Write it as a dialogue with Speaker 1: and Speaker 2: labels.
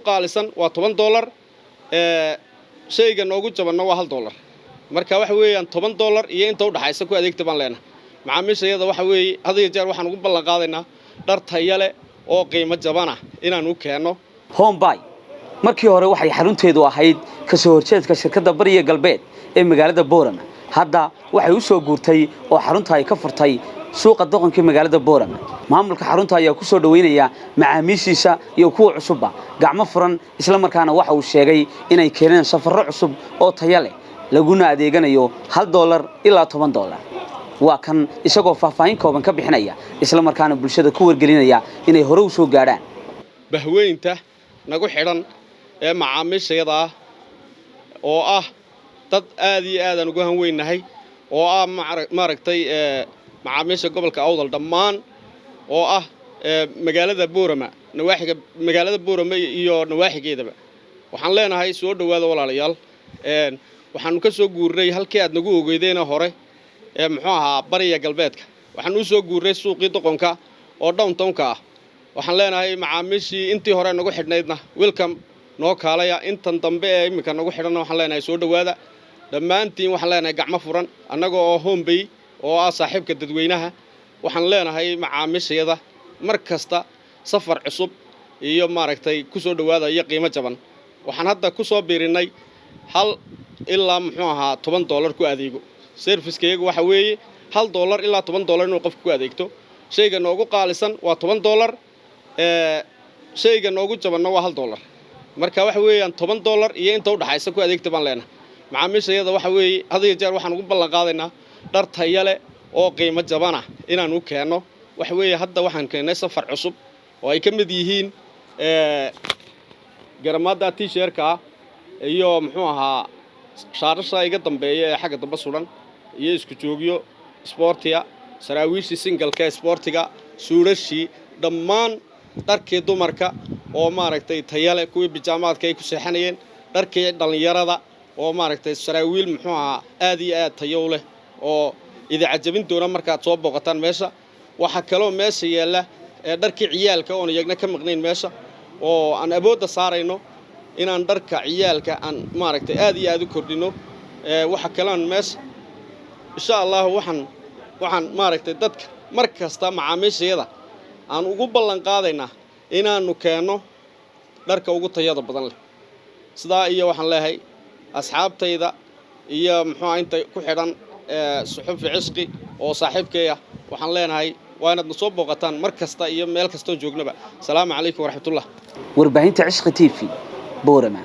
Speaker 1: Qaalisan waa $10, shayga noogu jabanna waa $1. Marka waxa weeyaan $10 iyo inta udhaxaysa ku adeegta baan leenahay macaamiisha iyada. Waxa weeye had iyo jeer waxaan ugu ballan qaadaynaa dhar taya leh oo qiimo jabana inaan u keenno.
Speaker 2: Hombay markii hore waxay xarunteedu ahayd ka soo horjeedka shirkadda Bariga Galbeed ee magaalada Boorama. Hadda waxay u soo guurtay oo xarunta ay ka furtay suuqa Doqonkii magaalada Boorama. Maamulka xarunta ayaa ku soo dhoweynaya macaamiishiisa iyo kuwa cusubba gacmo furan, isla markaana waxa uu sheegay inay keeneen safarro cusub oo taya leh, laguna adeeganayo $1 ilaa $10. Waa kan isagoo faahfaahin kooban ka bixinaya, isla markaana bulshada ku wargelinaya inay hore u soo gaadhaan.
Speaker 1: Bahweynta nagu xidhan ee macaamiishayada ah oo ah dad aad iyo aadaan ugu hanweynahay, oo ah maaragtay macaamiisha gobolka Awdal dhammaan, oo ah magaalada Boorama, nawaaxiga magaalada Boorama iyo nawaaxigeedaba, waxaan leenahay soo dhowaada, walaalayaal. Waxaanu ka soo guurnay halkii aad nagu ogeydeena hore ee muxuu ahaa Bariga Galbeedka. Waxaanu u soo guurnay suuqii Doqonka oo downtownka ah. Waxaan leenahay macaamiishii intii hore nagu xidhnaydna welcome, noo kaalaya. Intan dambe ee iminka nagu xidhanna waxaan leenahay soo dhowaada dhammaantiin. Waxaan leenahay gacmo furan, annaga oo Hombay oo ah saaxiibka dadweynaha. Waxaan leenahay macaamiishayada mar kasta safar cusub iyo maaragtay ku soo dhowaada iyo qiimo jaban. Waxaan hadda ku soo biirinnay 1 ilaa muxuu ahaa $10 ku adeego. Service-kayagu waxa weeye $1 ilaa $10 inuu qofku ku adeegto. Shayga noogu qaalisan waa $10, shayga noogu jabanna waa $1. Marka waxa weeyaan $10 iyo inta udhaxaysa ku adeegta baan leenahay macaamiisha iyada. Waxa weeye had iyo jeer waxaan ugu ballan qaadaynaa dhar taya leh oo qiimo jabana inaan u keenno. Waxa weeye hadda waxaan keennay safar cusub oo ay ka mid yihiin garamaadda T-shirt-ka ah iyo muxuu ahaa shaarasha iga dambeeya ee xagga dambe sudan, iyo isku joogyo sboortiga, saraawiishii single-ka sboortiga, suudhashii, dhammaan dharkii dumarka oo maaragtay tayale, kuwii bijaamaadka ay ku seexanayeen, dharkii dhallinyarada oo maaragtay saraawiil muxuu ahaa aad iyo aad tayo u leh oo idi cajabin doona markaad soo booqataan meesha. Waxaa kaloo meesha yaalla ee dharkii ciyaalka oon iyagna ka maqnayn meesha, oo aan awoodda saarayno inaan dharka ciyaalka aan maaragtay aad iyo aad u kordhino. Waxa kaloon meesha insha Allahu waxaan maaragtay dadka mar kasta macaamiishayada aan ugu ballan qaadaynaa inaannu keenno dharka ugu tayada badan leh. Sidaa iyo waxaan leeyahay asxaabtayda iyo muxuuha inta ku xidhan Suxufi Cishqi oo saaxiibkay ah, waxaan leenahay waa inaad na soo booqataan mar kasta iyo meel kastoon joognaba. Asalaamu calaykum waraxmatullah.
Speaker 2: Warbaahinta Cishqi TV, Boorama.